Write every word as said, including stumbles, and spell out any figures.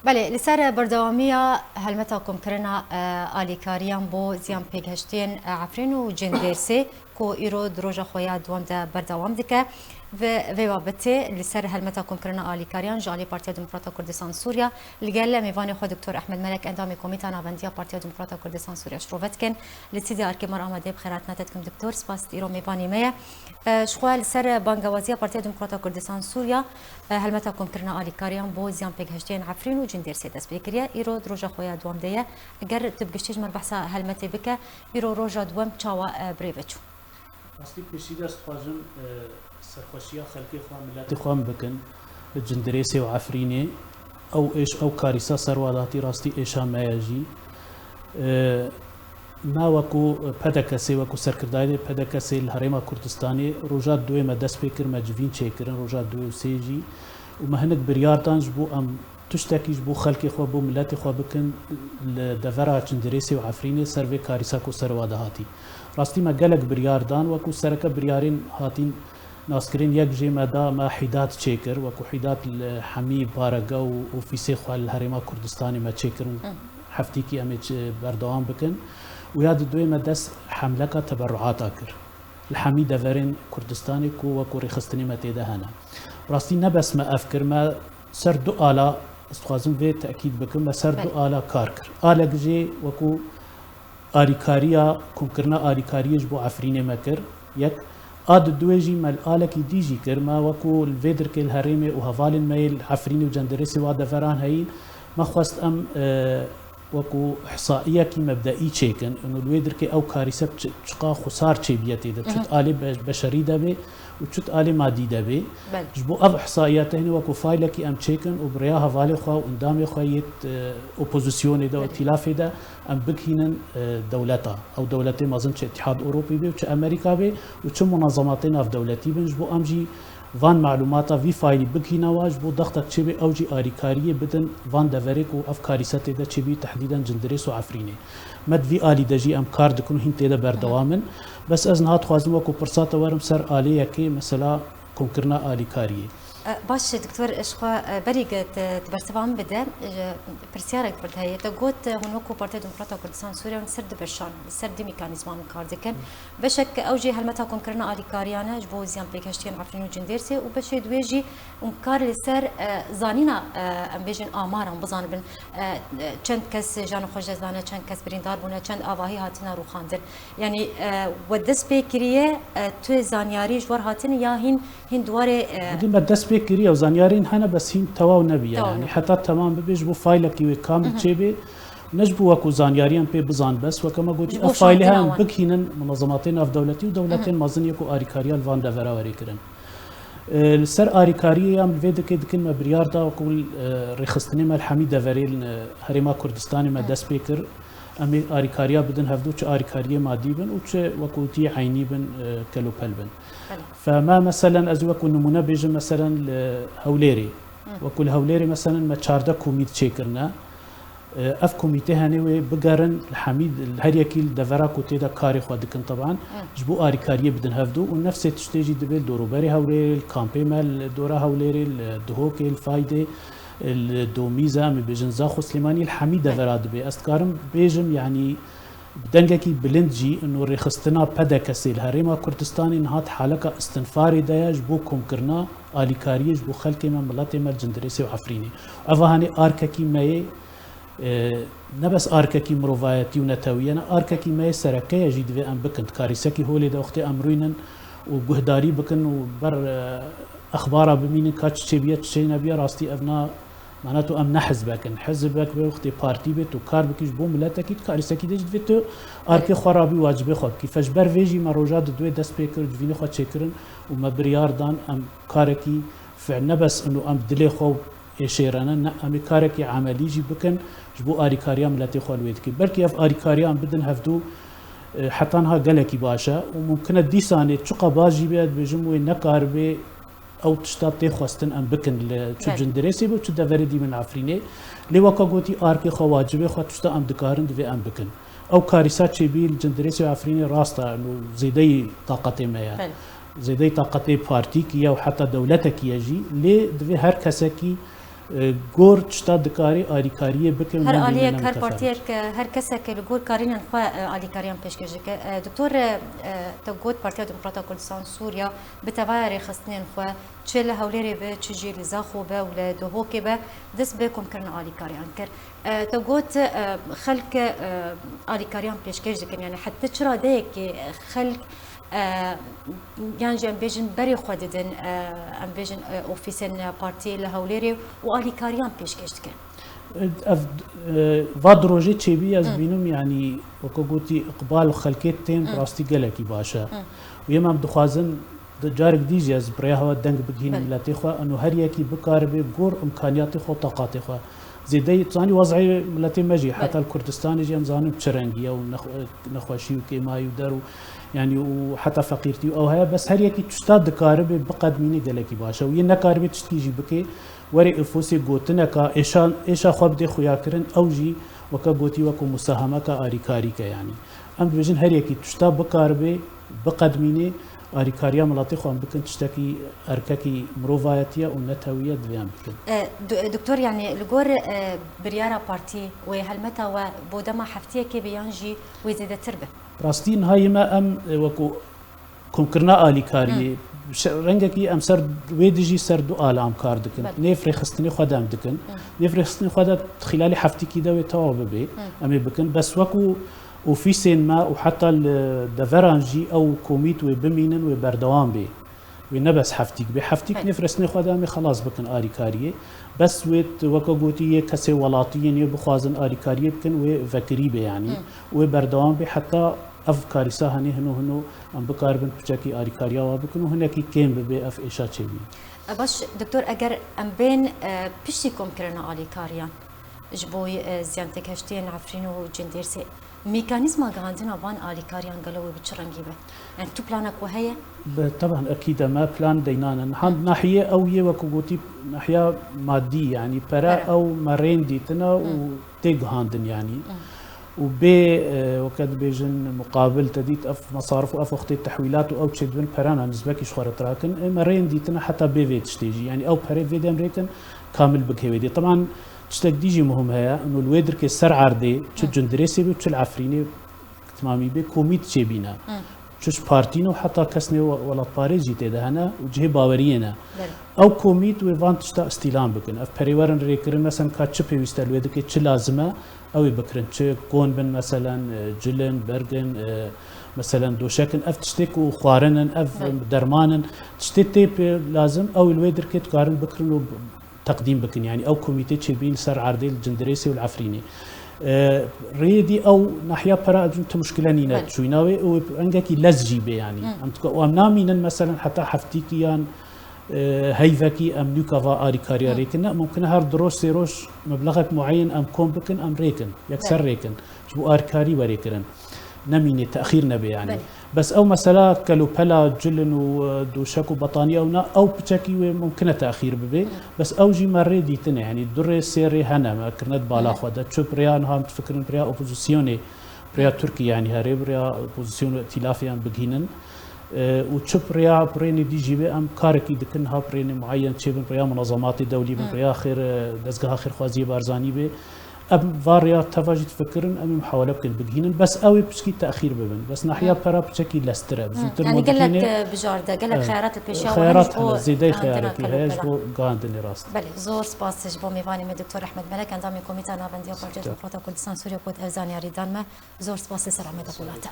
Belê, li ser berdewamiya helmeta komkirina, e, alîkariyan bo ziyan pêgehiştiyên, e, Efrîn û Cindêrsê ku îro di roja xwe ya duwem de berdewam dike. Vê, vê babetê li ser helmeta komkirina alîkariyan ji alî Partiya Demokrata Kurdistan Sûriya li gel mêvanê xwe Doktor Ehmed Melek, endamê Komîta Navendiya Partiya Demokrata Kurdistan Sûriya şirove dikin. Li stûdyoya Erkê Mar Amadê bi xêr hatina te dikim Doktor. Spas îro mêvanê me ye. E, ji xwe li ser bangewaziya Partiya Demokrata Kurdistan Sûriya, e, helmeta komkirina alîkariyan bo ziyan pêgehiştiyên Efrîn û Cindêrsê dest pê kiriye. Îro di roja xwe ya duwem de ye. Eger tu bi giştî ji me re behsa helmetê bike, îro roja duwem çawa, e, bi rê ve çû? Rastî pêşî de ez dixwazim, e, serxweşiya xelkê xwe, miletê xwe em bikin li Cindirêsê û Efrînê. Ew êş, ew karîsa ser wa de hatî rastî êşa me ye jî. E, me wekû P D K S'ê, wekû serkirdayê P D K S'ê li Herêma Kurdistanê roja duê me dest pê kir, me civîn çêkirin, roja duê û sê jî. Û me hinek biryar dan ji bo em tiştekî ji bo xelkê xwe, bo miletê xwe bikin li devera Cindirêsê û Efrînê ser vê karîsa ku ser wa de hatî. Rastî me gelek biryar dan, wekû sereke biryarên hatîn naskirin, yek jê me da, me hîdat çêkir, wekû hîdat li hemî barege û ofîsê xwe li Herêma Kurdistanê me çêkirin. Hı. Heftîkî em ê çi berdewam bikin. Û ya di duê me dest hemleka teberruata kir li hemî deverên Kurdistanê ku wekû rêxistinê me tê de hene. Rastî ne bes me ev kir, me ser du ala, ez dixwazim vê tekîd bikim, me ser du Belê. ala kar kir. Alek jê wekû alîkariya, komkirina alîkariyê ji bo Efrînê me kir, yek. A di duê jî me li alekî dî jî kir, me wekû li vê dirkê li herêmê û hevalên me yê li Efrînê û Cendirêsê wa deveran heyîn, me xwest em, e, wekû ihsaiyekî mebdeî çêkin, û li wê dirkê ew karîse çi-, çiqa xusar çêbiye tê de, çut Hı hı. alê be-, beşerî de bê û çut alê madî de bê. Belê. Ji bo ev ihsaiya tehnî wekû faylekî em çêkin û bi rêya hevalê xwe û endamê xwe yê, e, opozisyonê de û Belê. îtîlafê de em bigihînin, e, dewleta. Ew dewletê mezin çi Îtîhad Ewropî bê û çi Amerîka bê û çi munazematê navdewletî bin, ji bo em jî van malûmata vî faylî bigihîne wa, ji bo dextek çêbê ew jî alîkariyê bidin van deverê ku ev karîse tê de çêbî, tehdîden Cindirês û Efrînê. Me di vî alî de jî em kar dikin û hîn tê de berdewam in. Bes ez niha dixwazim wekû pirsa te werim ser alê yekê, mesela komkirina alîkariyê. E, baş e, Doktor, ji xwe, e, berî ge te, te bersiva min bide, e, pirsyarek vir heye. Te got, e, hûn wekû Partiya Demokrata Kurdistan Sûriye hûn ser du beşan, ser du mekanîzman kar dikin. Beşek ew jî helmeta komkirina alîkariyan e ji bo ziyan pêgehiştiyên Efrîn û Cindêrsê û beşê duê jî hûn kar li ser, e, zanîna, e, em bêjin amaran bizanibin, e, e, çend kes jana xwe ji dest dane, çend kes birîndar bûne, çend avahî hatine rûxandin. Yanî, e, we dest pê kiriye, e, tu zaniyarî ji we re hatine ya hîn, hîn di warê, e, Dî me dest pê kiriye û zaniyarîn hene, bes hîn tewaw nebiye. Tewaw Yanî nebiye. heta temam bibe, ji bo faylekî wê kamil Hı hı. çêbê. Ne ji bo wekû zaniyarî em pê bizan bes, weke me gotî, Ji bo ev faylê şandina hene wan. bigihînin munazematê navdewletî û dewletên Hı hı. mezin yê ku alîkariya li van devera were kirin. E, li ser alîkariyê ya em li vê dikê dikin me biryar da, wekû, e, rêxistinê me li hemî deverê li Herêma Kurdistanê me Hı. dest pê kir. Em ê alîkariya bidin hevdû, çi alîkariyê madî bin û çi wekû tî eynî bin, e, kelopel bin. Belê. Fe me meselen, ez wekû nimûne bêjim, meselen li Hewlêrê. Hı. Wekû li Hewlêrê meselen me çardeh komît çêkirine. E, ev komîtê hene wê bigerin li hemî, li her yekî li devera ku tê de karê xwe dikin, teban, Hı. ji bo alîkariyê bidin hevdû û nefsê tiştê jî dibe li dorûberê Hewlêrê, li kampê me li dora Hewlêrê, li Duhokê, li Faydê, li Domîza, em ê bêjin Zaxo Silêmanî, li hemî devera dibe. Ez dikarim bêjim, yanî bi dengekî bilind jî ino rêxistina P D K S'ê li Herêma Kurdistanê niha di haleka istinfarê de ye ji bo komkirina alîkariyê ji bo xelkê me, miletê me li Cindirêsê û Efrînê. Eva hanê arkekî me yê, e, ne bes arkekî mirovayetî û netewî ye, ne arkekî me yê sereke ye jî divê em bikin. Di karîsekî holê de wextê em rûynin û guhdarî bikin û ber, e, exbara bimînin ka çi çêbiye, çi çê nebiye, rastî ev na, mana tu em ne hizbek in. Hizbek be wextê partî bê, tu kar bikî ji bo miletekî, tu karîsekî de jî divê tu arkê xwe rabî, wacibê xwe bikî. Fe ji ber vê jî me roja di duê dest pê kir, civînê xwe çêkirin û me biryar dan em karekî fi-, ne bes ino em dilê xwe êşêrene, ne, em ê karekî emelî jî bikin, ji bo alîkariya miletê xwe li wê dikê. Belkî ev alîkariya em bidin hevdû, e, heta niha gelekî baş e û mumkin e dîsanê çiqa baş jî bê, ez dibêjim wê nekaribê ew tişta tê xwestin em bikin li çi Belê. Cindirêsê be û çi deverê dî bin Efrînê. Lê weka gotî arkê xwe, wacibê xwe tişta em dikarin divê em bikin. Ew karîsa çêbî li Cindirêsê û Efrînê rast e, ino zêdeyî taqetê me ye. Belê. Zêdeyî taqetê partîkî ye û heta dewletekî ye jî. Lê divê her kesekî E, gor tişta dikarî alîkariyê bike, Her ne aliyek, ne her miteferriq. Partiyek, e, her kesek li gor karînên xwe, e, alîkariyan pêşkêş dike. E, Doktor, e, e, te got Partiya Demokrata Kurdistan Sûriya bi tevaya rêxistinên xwe, çi li Hewlêrê be, çi jî li Zaxo be û li Duhokê be, dest bi komkirina alîkariyan kir. E, te got, e, xelk, e, alîkariyan pêşkêş dikin. Yani heta çi radeyekê xelk, e, yan jî em bêjin berê xwe didin, e, em bêjin, e, ofîsên partiyê li Hewlêrê û alîkariyan pêşkêş dikin. Ev, e, va di rojê çêbî ez bînim, yanî weke gotî, iqbal xelkê tên bi rastî gelekî baş e. Û yê me em dixwazin di carek dî jî ez bi rêya hewa deng bigihînim Belê. miletê xwe, eno her yekî bikaribe gor imkaniyatê xwe, taqatê xwe. Zêdeyî zanî wez'ê miletê me jî, heta li Kurdistanê jî em zanin çi rengî ye û nexwe-, nexweşî û kêmayî û der û, yanî û heta feqîrtî û ew heye, bes her yekî tişta dikaribe biqedmîne gelekî baş e. Û yê nekaribe tiştkî jî bike, were êfosê gotineka êşa, êşa xwe bidê xuyakirin, ew jî weke gotî wekû musahemeka arîkarî ke yanî. Em dibêjin her yekî tişta bikaribe, biqedmîne, arîkariya miletê xwe em bikin tiştekî erkekî mirovayetî ye û netewî ye, divê em bikin. E, do-, doktor, yani li gor, e, biryara partî wê helmeta we bo dema heftiyekê be yan jî wê zêdetir be? Rastî niha yê me em, e, wekû komkirina alîkariyê, şe-, rengekî em ser wê dijî ser du ala em kar dikin. Belê. Nêv rêxistinê xwe de em dikin. Nêv rêxistinê xwe de xîlalî heftîkî de wê tewa bibe. Em ê bikin. Bes wekû ofîsên me û heta li deveran jî ew komît wê bimînin, wê berdewam bê. Wê ne bes heftîk bê. Heftîk Belê. Nêv rêxistinê xwe de em ê xelas bikin alîkariyê. Bes wê t-, weke gotî yê kesê welatî yên ê bixwazin alîkariyê bikin, wê vekirî bê yanî. Wê berdewam bê heta ev karîsa henê hino hino em bikaribin piçekî alîkariya wa bikin û hinekî kêm bibe ev êşa çêbî. E, baş, doktor, eger em bên, e, piştî komkirina alîkariyan ji bo, e, ziyantêkheştiyên Efrîn û Cindêrsê, mekanîzma gihandina van alîkariyan gelo wê bi çi rengî be? Yani tu planek we heye? Be, teban, ekîd e, me plan deynanin. Hand nahiyê ew yê wekû gotî nahiya madî, yanî pere Pere. Ew me rên dîtine û tê gihandin yanî. Û bê, e, weke dibêjin muqabil te dît, ev mesarif û ev wextê tehwîlat û ew çêdibin perana nizbekî ji xwe re tirakin. E, me rên dîtine heta bê vê tiştê jî. Yanî ew perê vê demrêkin kamil bike wê dê. Teban tiştek dî jî muhim heye. Ino li wê dirkê ser erdê, çi Cindirêsê be, çi li Efrînê, timamî bê, komît çêbîne. Çi ji partîn û heta kesnê we-, welatparêz jî tê de hene û cihê baweriyê ne. Belê. Ew komît wê van tişta îstîlam bikin. Ev perê werin rêkirin, mesela ka çi pêwîst e li wê dikê, çi lazim e, ew ê bikirin. Çi kon bin, meselen, e, cil in, berg in, e, meselen, doşek in, ev tiştê ku xwarin in, ev Belê. Derman in, tiştê tê pê lazim, ew ê li wê dirkê dikarin bikirin û teqdîm bikin. Yanî ew komîtê çêbîn li ser erdê li Cindirêsê û li Efrînê. E, rêyê dî ew nahiya pera, ez tu muşkile nîne Belê. Çûyna wê û rengekî lez jî bê yanî. Em dika-, û em namînin, meselen, heta heftîkî yan, e, heyvekî em nûka va arîkariya Hı. Rêkin. Ne, mumkin e her du roj, sê roj meblexek mueyen em kom bikin, em rêkin, yekser Belê. Rêkin. Ji bo arîkarî werê kirin. Nemînê, texîr nebe yanî. Belê. Bes ew mesela kelopela, cilin û, e, doşek û betaniya û na, ew piçekî wê mumkin e texîr bibe. Hı. Bes ew jî me rê dîtine, yanî du rê, sê rê hene me kirine di bala Hı. Xwe de. Çi bi rêya niha em difikirin, bi rêya opozisyonê, bi rêya Tirkî yanî herê, bi rêya opozisyon û îtîlafê em bigihînin. E, û çi bi rêya, bi rênê dî jî be, em karekî dikin, niha bi rênê mueyen çêbin, bi rêya munezematê dewlî bin, Hı. Bi rêya xêr, e, dezgeha xêrxwaziyê Barzanî be. Em va rêya teva jî difikirin, em ê muhawele bikin, bigihînin. Bes ew ê piçkî texîr bibin. Bes nahiya Hı. Pera piçekî lestir e. Hı. Zûtir Yani gelek, mumkînê, e, bijarde, gelek e, xeyarat li pêşiya wan xeyarat ji bo hene, zêdeyê gihandina xeyarekî heye ji kelopela. Bo gihandinê rast. Belê, zor spas ji bo mêvanê me Doktor Ehmed Melek, endamê Komîta Navendiya Partiya Spas. Demokrata Kurdistan Sûriye ku ev zaniyarî dan me. Zor spas, li ser Ameda Polat e.